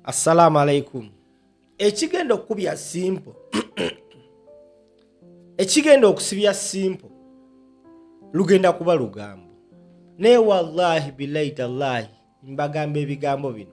Assalamu alaikum. Ekigenda okukubya simple, ekigenda okusibya simple, lugenda kuba lugambo, naye wallahi billahi tallahi mbagamba ebigambo bino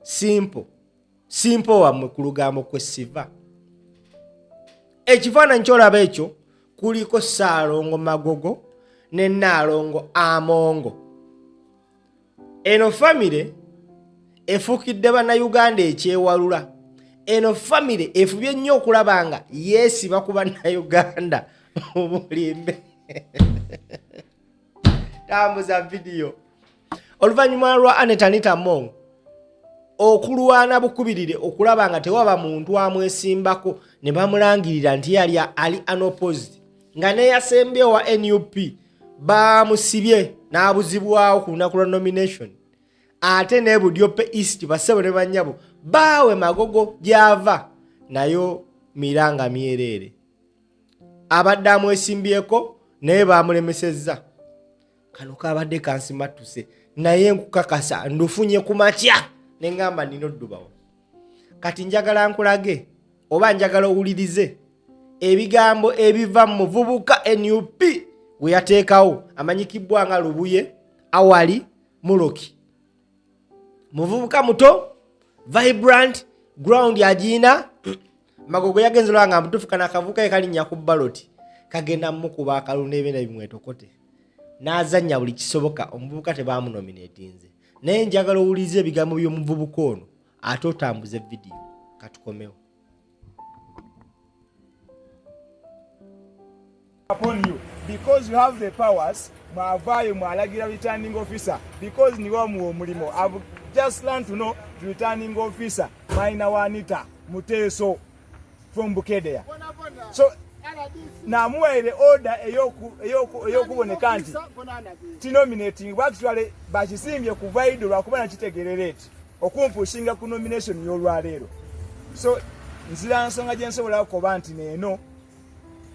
simple simple wammwe ku lugambo kwe siva. Ekifaananyi kyolaba ekyo kuliko Ssaalongo Magogo ne Nnaalongo Amongo. Eno famire efuukidde Bannayuganda ekyewalula. Eno famire efubye nnyo okulaba nga yeesiba ku Bannayuganda mu bulimbe. Tambuza vidiyo. Oluvannyuma lwa Annet Anita Among okulwana bukubirire okulaba nga tewaba muntu amwesimbako ne bamulangirira nti yali ali unopposed, nga neyasembye owa NUP bamusibye n'abuzibwawo ku lunaku lwa nomination, ate ne Budiope East bassebo ne bannyabo baawe Magogo gy'ava nayo miranga myereere, abadde amwesimbyeko naye bamulemesezza. Kano kabadde kansimattuse, naye nkukakasa ndufunye ku makya ne ŋŋamba nina oddubawo. Kati njagala nkulage oba njagala owulirize ebigambo ebiva mu muvubuka NUP gwe yateekawo amanyikibbwa nga Lubuye Awali Muloki. Muvubuka muto, vibrant, ground agiina. Magogo yagenze olaba nga mutuufu, kano akavubuka ye kalinnya ku baloti kagenda mukuba akalulu n'ebyenda bimwetokote, n'azannya buli kisoboka. Omuvubuka tebamunominatinze, naye njagala owulirize ebigambo by'omuvubuka ono ate otambuze vidiyo. Katukomewo. Upon you because you have the powers. Mwavaayo mwalagira returning officer because niwe wamuwa omulimu. I've just learned to know the returning officer Maina Wanita Muteeso from Bukedea, so namuwaire order ey'okuboneka nti tinominating. Actually bakisimbye kuva ido lwakuba nakitegerera eti okumpushinga ku nomination y'olwaleero, so nzira nsonga gye nsobola okukoba nti neeno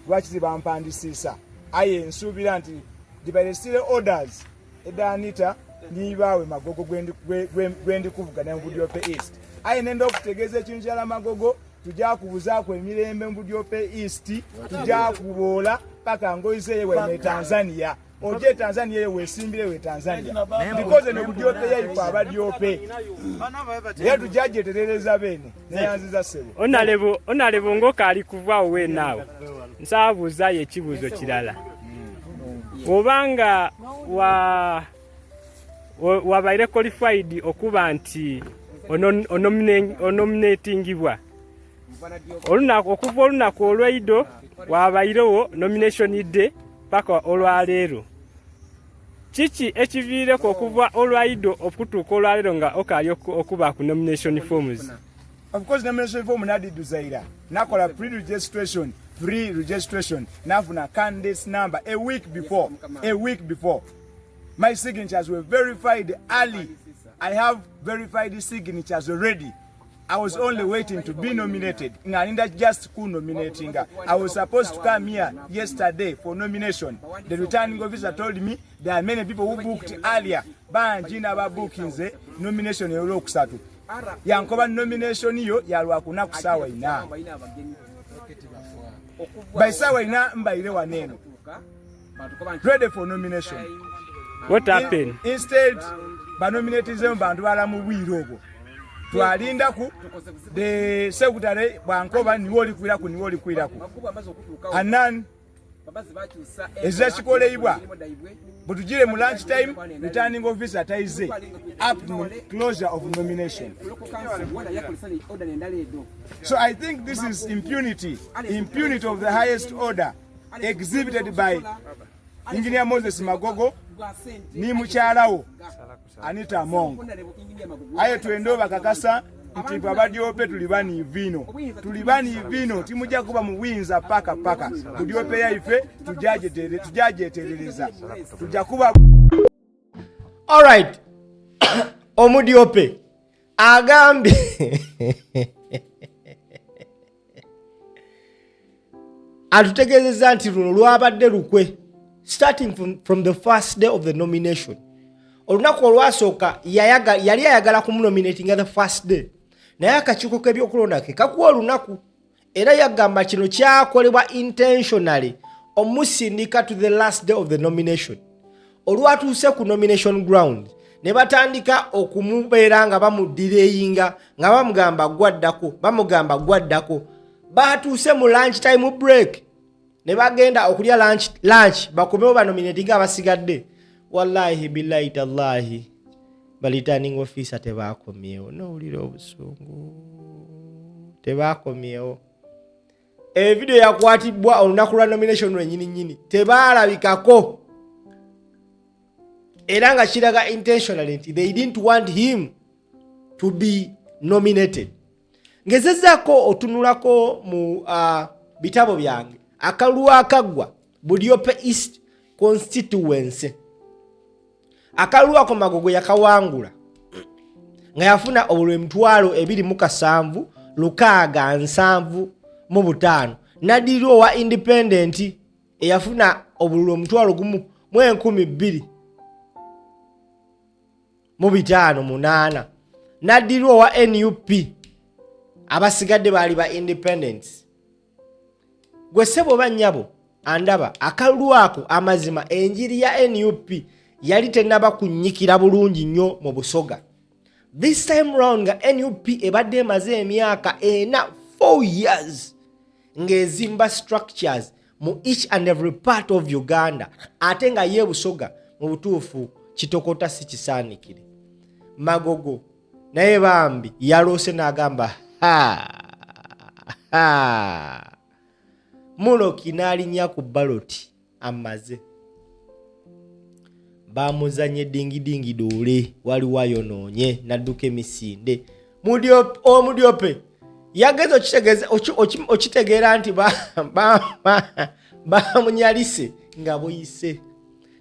lwaki tibampandisiisa, aye nsuubira nti dibaresire orders edanita nibaawe Magogo gwendikuvugana mu Budiope East. Aye nenda okutegeeza ekintu kyala Magogo, tujja kubuzaako emirembe mu Budiope East, tujja kuboola paka ngoizeyo wene Tanzania, oje Tanzania eyo wesimbire we Tanzania, because eno Budiope yaife abadiope era tujja gyeterereza beene. Neyanziza ssebo. Onalebo ng'okaali kuvaawo weenaawo, nsaba buuzaayo ekibuuzo kirala. Obanga wa wabaire qualified okuba nti onominatingibwa olunaku okuva olunaku olweido wabairewo nomination day paka olwaleero, kiki ekiviireko okuva olwaido okutuuka olwaleero nga okaali okuba ku nomination forms? Of course, nomination form nadiduzaira, nakola pre-registration nafuna candidates number a week before. A week before, my signatures were verified early. I have verified signatures already. I was only waiting to be nominated. Nga ninda just ku nominating. I was supposed to come here yesterday for nomination. The returning officer told me there are many people who booked earlier. Bangi n'aba bookinze nomination ey'olwokusatu. Yankoba nomination yo ya lwakuna ku ssaawa 4. By ssaawa 4 mbaire wano eno. Ready for nomination. What happened? Instead, banominatizemu bantu bala mu bwire obwo. Twalindaku the secretary bwankoba niwe oli kwiraku, niwe oli kwiraku, and then ezira kikoleibwa bwetugire mu lunch time, returning officer taize up to closure of nomination. So I think this is impunity, impunity of the highest order exhibited by Engineer Moses Magogo ni mukyalawo Anita Among. Aye twende bakakasa nti ffe abadyope tuli baniivu ino, tuli baniivu ino, timujja kuba mu buyinza paka paka Budyope yaife tujagyeterereza, tujja kuba. Alright, omudyope agambye atutegeezezza nti luno lwabadde lukwe starting from the first day of the nomination. Olunaku olwasooka yali ayagala kumunominatinga the first day. Naye akakiiko k'ebyokulonda ke kakuwa olunaku, era yagamba kino kyakolebwa intentionally omusindika to the last day of the nomination. Olwatuuse ku nomination ground ne batandika okumubeera nga bamudireyinga, nga bamugamba gwaddako, bamugamba gwaddako. Batuuse mu lunch time break ne bagenda okulya lunch bakomewo banominatinga abasigadde. Wallahi billahi tallahi, ba returning officer tebakomyewo. Nowulira obusungu, tebakomyewo. Evidiyo yakwatibwa olunaku lwa nomination lwenyini nyini, tebaalabikako, era nga kiraga intentionally nti they didn't want him to be nominated. Ngezezaako otunulako mu bitabo byange, akalulu akaggwa Budiope East constituency, akalulu ako Magogo yakawangula nga yafuna obululu 27,675, naddirirwa owa independent eyafuna obululu 1,025 8, naddirirwa owa NUP. Abasigadde baali ba independents. Gwe ssebo oba nnyabo andaba, akalulu ako amazima enjiri ya NUP yali tenaba kunnyikira bulungi nnyo mu Busoga. This time round nga NUP ebadde emaze emyaka 4, 4 years, ng'ezimba structures mu each and every part of Uganda, ate nga ye Busoga mu butuufu kitokota si kisaanikire. Magogo naye bambi yaloose n'agamba, "Ha ha, Muloki n'alinnya ku ballot." Amaze bamuzanye dingidingi doole, waliwo ayonoonye n'adduka emisinde. Omudyope yageza okitegeera nti bamunyalise nga buyise.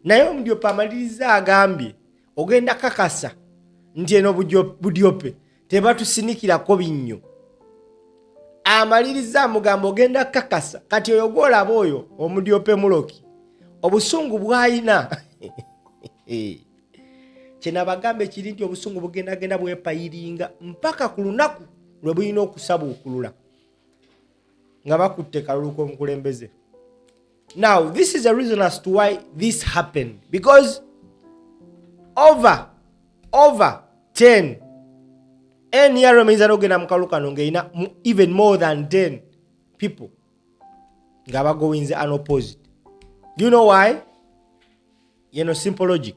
Naye omudyope amaliriza agambye, "Ogenda kakasa nti eno Budyope tebatusinikirako binnyo." Amaliriza amugamba, "Ogenda kakasa." Kati oyo gwolaba oyo omudyope Muloki, obusungu bwayina, kyenabagamba ekiri nti obusungu bugendagenda bwepayiringa mpaka ku lunaku lwe bulina okusabuukulula nga bakutte kalulu k'omukulembeze. Now this is a reason as to why this happened, because over 10 NRM eyinza n'okugenda mu kalulu kano ng'erina even more than 10 people nga bagowinze unopposed. Do you know why? Yeno simple logic.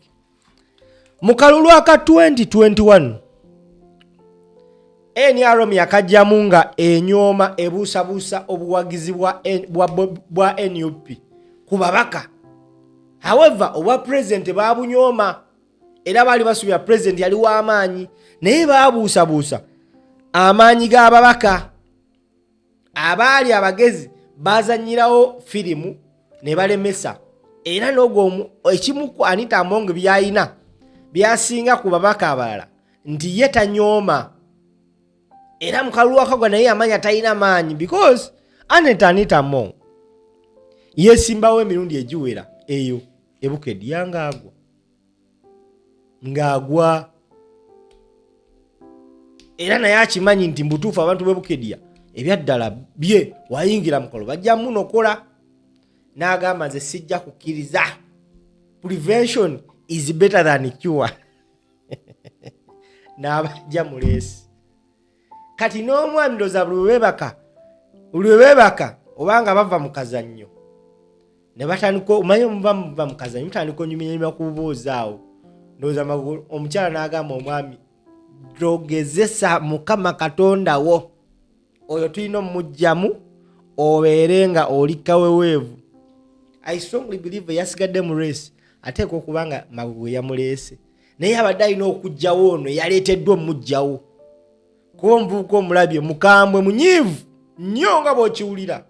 Mu kalulu aka 2021 NRM yakajjamu nga enyooma, ebuusabuusa obuwagizi bwa NUP ku babaka. However, obwa president babunyooma, era baali basuubira president yali w'amaanyi, naye babuusabuusa amaanyi g'ababaka. Abaali abagezi bazanyirawo firimu ne balemesa, era n'ogwo ekimu ku Anita Among byayina byasinga ku babaka abalala nti ye tanyooma, era mukalulu akagwa naye amanya talina maanyi, because Anita Among yesimbawo emirundi egiwera eyo ebukedya ngaagwa ng'agwa, era naye akimanyi nti mbutuufu abantu b'ebukedya ebyaddala bye wayingira mukolo bajja munokola. N'agamba, "Nze sijja kukkiriza, prevention is better than cure." N'abajja muleesi. Kati n'omwami ndoza buli lwe beebaka obanga bava mu kazannyo ne batandika, omanye muva muva mu kazannyo mutandika onyumyanyumya ku buboozi awo, ndowooza omukyala n'agamba omwami, "Togezesa Mukama Katonda wo, oyo tulina omugjamu obeere nga oli kaweweevu." I strongly believe eyasigadde mu race ateekwa okuba nga Magogo yamuleese, naye abadde alina okugjawo ono yaleeteddwa omugjawo, kuba omuvubuka omulabye mukambwe, munyiivu nnyo nga bw'okiwulira.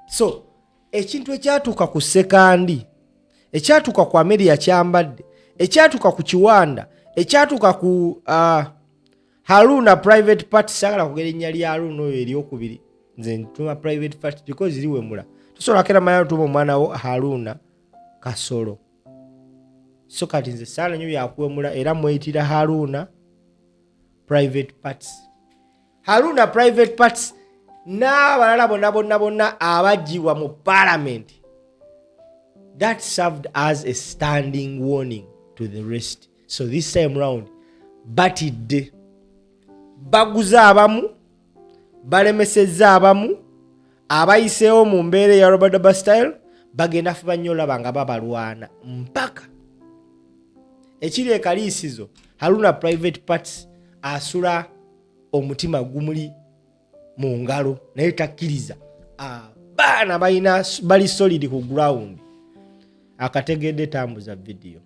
So ekintu ekyatuuka ku Sekandi, ekyatuuka ku Ameria Kyambadde, ekyatuuka ku Kiwanda, ekyatuuka ku Haruna Private Party, saagala kugera erinnya lya Haruna oyo eryokubiri, nze ntuma Private Party because liwemula. Tosobola kera manya otuma omwana wo Haruna Kasolo. So kati nze saala nnyo byakuwemula, era mweyitira Haruna Private Parts, Haruna Private Parts n'abalala bonna bonna bonna abaggyibwa mu parliament. That served as a standing warning to the rest. So this time round batidde, baguze abamu, balemesezza abamu abayiseewo mu mbeera eya rub-a-dub style. Bagenda fuba nnyo olaba nga babalwana mpaka ekiri ekaliisizo. Haruna Private Parts asula omutima gumuli mu ngalo, naye takkiriza. Abaana balina bali solid ku ground. Akategedde, tambuza vidiyo.